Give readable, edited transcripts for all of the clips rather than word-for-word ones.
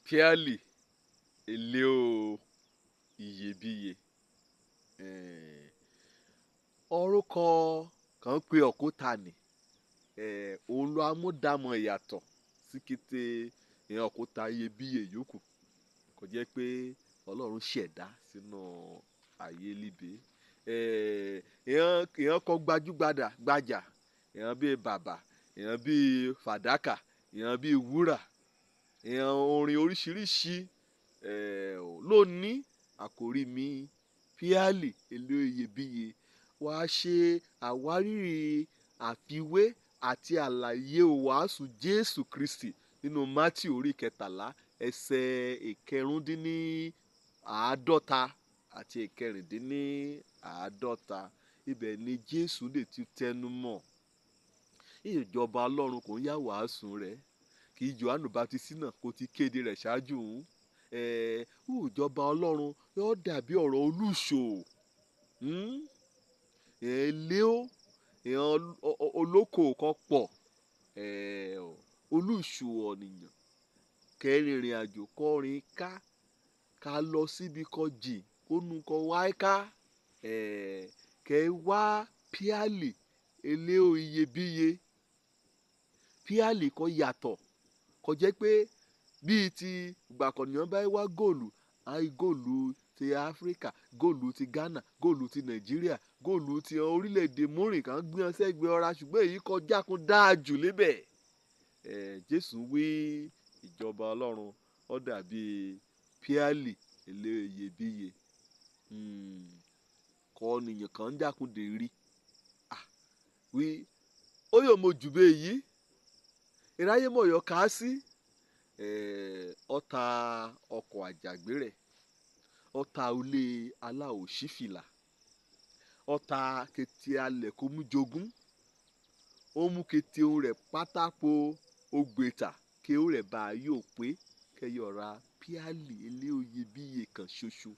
Píálì eléo iyebíye. Orúkọ kan pé òkúta nì, òun ló amúdàmọ̀ ìyàtọ̀ sí kété ìyẹn òkúta iyebíye yòókù. Kò jẹ́ pé Ọlọ́run ṣẹ̀dá sínú ayé líbe. Ìyẹn kọ́ gbajúgbajà gbajà, ìyẹn bíi bàbà, ìyẹn bíi fàdákà, ìyẹn bíi wúrà, ìyẹn orin oríṣiríṣi. Lónìí àkòrí mi píálì eléo iyebíye. Wàá ṣe àwárìrì àfiwé àti àlàyé wàásù Jésù Kristi nínú Mátíù orí 13 ẹsẹ̀ 46 àti 46. Ibẹ̀ ni Jésù lè ti tẹnu mọ́. Ìjọba Ọlọ́run kò ń yá wàásù rẹ̀. Kí Jòhánù Baptist náà kó ti kéde rẹ̀ ṣáájú òun. Ìjọba Ọlọ́run yóò dàbí ọ̀rọ̀ olùṣò. Eléo, ìyẹn olóko kan pọ̀. Olùṣò ọ̀nìyàn kẹrìnrìn àjò kọrin ká, ká lọ síbi kan jì, kó nu kan wá ká. Kẹ wá píálì eléo iyebíye. Píálì kan yàtọ̀. Kò jẹ́ pé bíi ti ìgbà kan ènìyàn bá wá góòlù, àì góòlù ti Áfríkà, góòlù ti Ghana, góòlù ti Nàìjíríà, góòlù ti orílẹ̀-èdè múrìn kan gbé wọn sẹ́gbẹ́ ọra, ṣùgbọ́n èyí kọjá kún dáa jù níbẹ̀. Jésù wí ìjọba Ọlọ́run ó dàbí píálì eléo iyebíye. Kọ́ ènìyàn kan ń jákun dè rí. Wí ó yóò mọ jù bẹ́ẹ̀ yìí. Iráyé mọ̀ yọ ká sí. Ọta ọkọ̀ àjàgbé rẹ̀, ọta ilé aláòṣìfìlà, ọta kété alẹ̀ kó mú jogún, ó mú kété ohun rẹ̀ pátápó ògbéta kí ó rẹ̀ bá yóò pé kẹyọ̀ ra píálì eléo iyebíye kan ṣoṣo.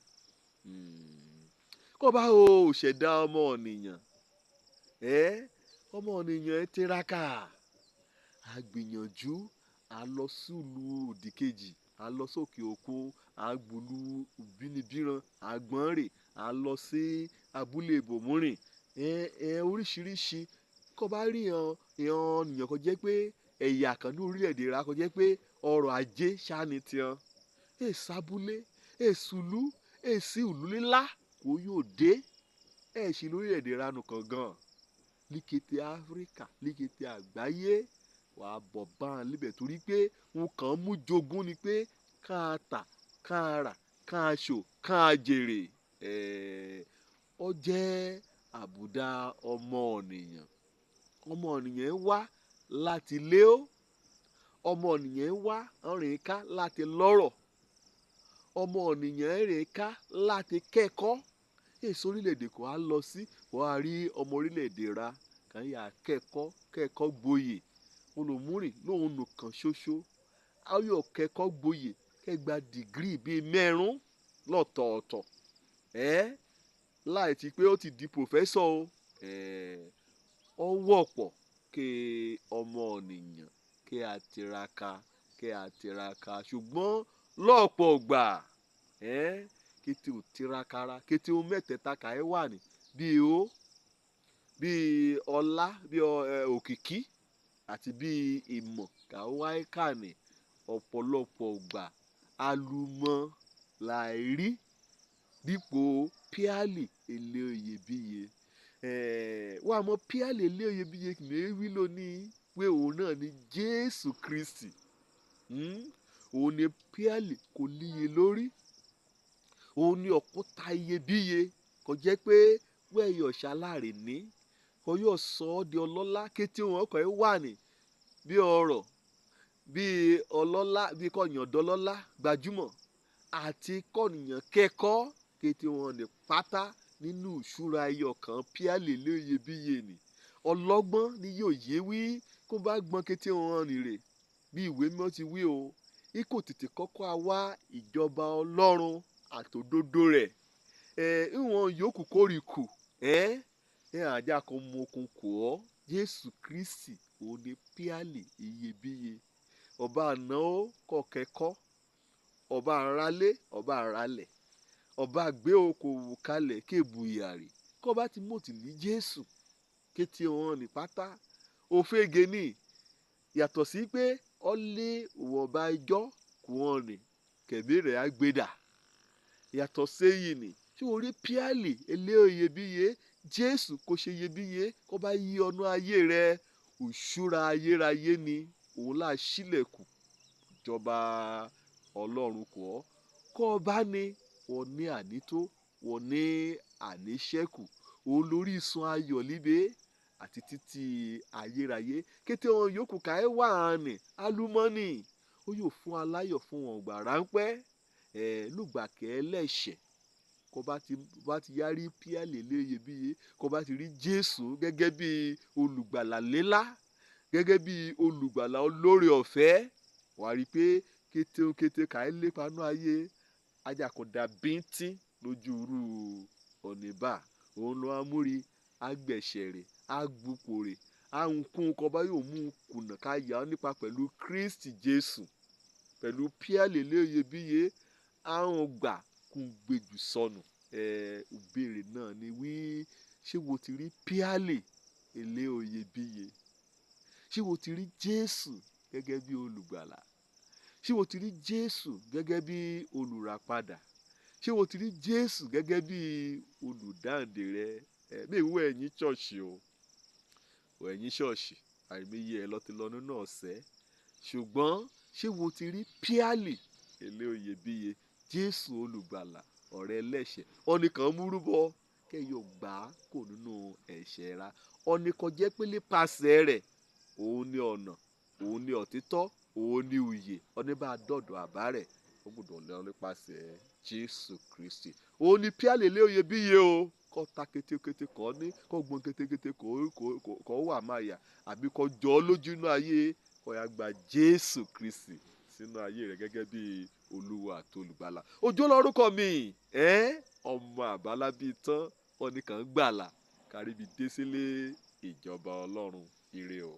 Kó bá o ṣẹ̀dá ọmọ ènìyàn, ọmọ ènìyàn tiraka, a gbìyànjú, a lọ sílùú òdìkejì, a lọ sókè òkun, a gbùlú bínibíran, a gbọ́n rè, a lọ sí abúlé ibòmírìn. Oríṣiríṣi. Kó bá rí ìyẹn ènìyàn kan jẹ́ pé ẹ̀yà kan ní orílẹ̀-èdè ra kò jẹ́ pé ọrọ̀ ajé ṣá ni tiwọn. Èsì abúlé, èsì ìlú, èsì ìlú lílá kò yóò dé. Ẹ ṣì lórílẹ̀-èdè ra nìkan gan. Ní kété Áfríkà, ní kété àgbáyé, wà á bọ̀ bá wọn níbẹ̀ torí pé nǹkan mú jogún ni pé ká tà, ká rà, ká ṣò, ká jèrè. Ó jẹ́ àbùdá ọmọ ènìyàn. Ọmọ ènìyàn wá láti lé ó. Ọmọ ènìyàn wá rìn ká láti lọ́rọ̀. Ọmọ ènìyàn rìn ká láti kẹ́kọ̀ọ́. Èso orílẹ̀-èdè kò á lọ sí, wà á rí ọmọ orílẹ̀-èdè ra kan yà kẹ́kọ̀ọ́, kẹ́kọ̀ọ́ gboyè. Olùmúrìn lóhùn nìkan ṣoṣo. A yóò kẹ́kọ̀ọ́ gboyè, kẹ́ gba dìgírì bíi mẹ́rún lọ́tọ̀ọ̀tọ̀. Láì tí pé ó ti di pòfẹ́sọ̀ o. Ó wọ́pọ̀ kí ọmọ ènìyàn kí a tiraka, kí a tiraka. Ṣùgbọ́n lọ́pọ̀ ìgbà, kété ò tiraka ra, kété ohun mẹ́tẹ̀ẹ̀ta ká ẹ wà ní bí ó, bí ọlá, bí òkìkí àti bí ìmọ̀ ká wá ká ní ọ̀pọ̀lọpọ̀ ìgbà alùmọ̀ làírí dípò píálì eléo iyebíye. Wà mọ̀ píálì eléo iyebíye kì í wí lónìí pé òun náà ni Jésù Kristi. Òun ni píálì kò líye lórí. Òun ni òkúta iyebíye. Kò jẹ́ pé wẹ́ẹ̀yọ̀ ṣaláre ní. Kò yóò sọ ọ́ di ọlọ́lá kété wọn kò wà ní bí ọrọ̀, bí ọlọ́lá, bí kọ̀yàn dọ́lọ́lá gbajúmọ̀ àti kọ̀nìyàn kẹ́kọ̀ọ́ kété wọn ní pátá nínú ìṣúra ẹyọ kan píálì eléo iyebíye ni. Ọlọ́gbọ́n ni yóò yé wí kó bá gbọ́n kété wọn nìrè bí ìwé mímọ́ ti wí o. Í kò tètè kọ́kọ́ a wá ìjọba Ọlọ́run àtòdodo rẹ̀. Ìwọ̀n yòókù kórìkù. Àjà kan mú okun kò ọ́. Jésù Kristi òun ni píálì iyebíye. Ọba àná ó kọ̀ kẹ́kọ̀ọ́. Ọba àrálé, ọba àrálẹ̀, ọba gbé okòwò kalẹ̀ kébùyàrè kó bá ti mọ̀tì lí Jésù kété wọn ní pátá òfégè ní. Yàtọ̀ sí pé ọ lé ìwọ̀nba ijọ́ kù wọn ní kẹ̀mí rẹ̀ á gbédà. Yàtọ̀ séyìí ni tí o rí píálì eléyebíye Jésù kò ṣe iyebíye kó bá yí ọ̀nà ayé rẹ, òṣùra ayérayé ni òun là ṣílẹ̀kùn ìjọba Ọlọ́run kọ́. Kó o bá ní wọ́n ní ànító, wọ́n ní àníṣẹ́kù, òun lórí ìsun ayọ̀ líbe àti títí ayérayé. Kété wọn yòókù ká ẹ wà ní alúmọ́nì, ó yóò fún aláyọ̀ fún wọn gbà ráńpẹ́, ẹ̀ lùgbàkẹ́ ẹlẹ́ṣẹ̀. Kó bá ti yá rí píálì eléyebíye, kó bá ti rí Jésù gẹ́gẹ́ bí olùgbàlà lélá, gẹ́gẹ́ bí olùgbàlà olóore ọ̀fẹ́, wàá rí pé kété kété ká ẹ lépa nú ayé ajakọ̀dà bíntín lójú irú ọ̀nìbà. Òun ló á múri, á gbẹ̀ṣẹ̀ rẹ̀, á gbupò rẹ̀, á hunkún kó bá yóò mú kùnà ká yà á nípa pẹ̀lú Kristi Jésù, pẹ̀lú píálì eléyebíye, á ń gbà kún gbèjù sọnù. Ìbéèrè náà ni wí, ṣé wo ti rí píálì eléyebíye? Ṣé wo ti rí Jésù gẹ́gẹ́ bí olùgbàlà? Ṣé wo ti rí Jésù gẹ́gẹ́ bí olùràpadà? Ṣé wo ti rí Jésù gẹ́gẹ́ bí olùdáǹdè rẹ? Mi ìwé ẹ̀yin ṣọ́ọ̀ṣì o, ẹ̀yin ṣọ́ọ̀ṣì, àìmọye ẹ lọ ti lọ nínú ọ̀sẹ̀. Ṣùgbọ́n ṣé wo ti rí píálì eléyebíye Jésù olùgbàlà, ọ̀rẹ́ ẹlẹ́ṣẹ̀? Ọ̀nìkan múrúbọ kẹ́yọ̀ gbà á kò nínú ẹ̀ṣẹ̀ ra. Ọ̀nìkan jẹ́ pé nípasẹ̀ rẹ̀, òun ni ọ̀nà, òun ni òtítọ́, òun ni òye. Ọ̀ní bá dọ̀dọ̀ àbá rẹ̀, ó gbọdọ̀ lọ nípasẹ̀ Jésù Kristi. Òun ni píálì eléyebíye o. Kọ́ ta kétékété kọ́ ní, kọ́ gbọ́n kétékété kọ́ wà máa yà, àbí kọ́ jọ ọ́ lójú inú ayé, kọ́ ya gba Jésù Kristi sínú ayé rẹ̀ gẹ́gẹ́ bí Olúwa àti olùgbàlà. Òjó lórúkọ mi, ọmọ àbálábí tán, ọ̀nìkan gbàlà, káríbi dé sílé ìjọba Ọlọ́run. Ire o.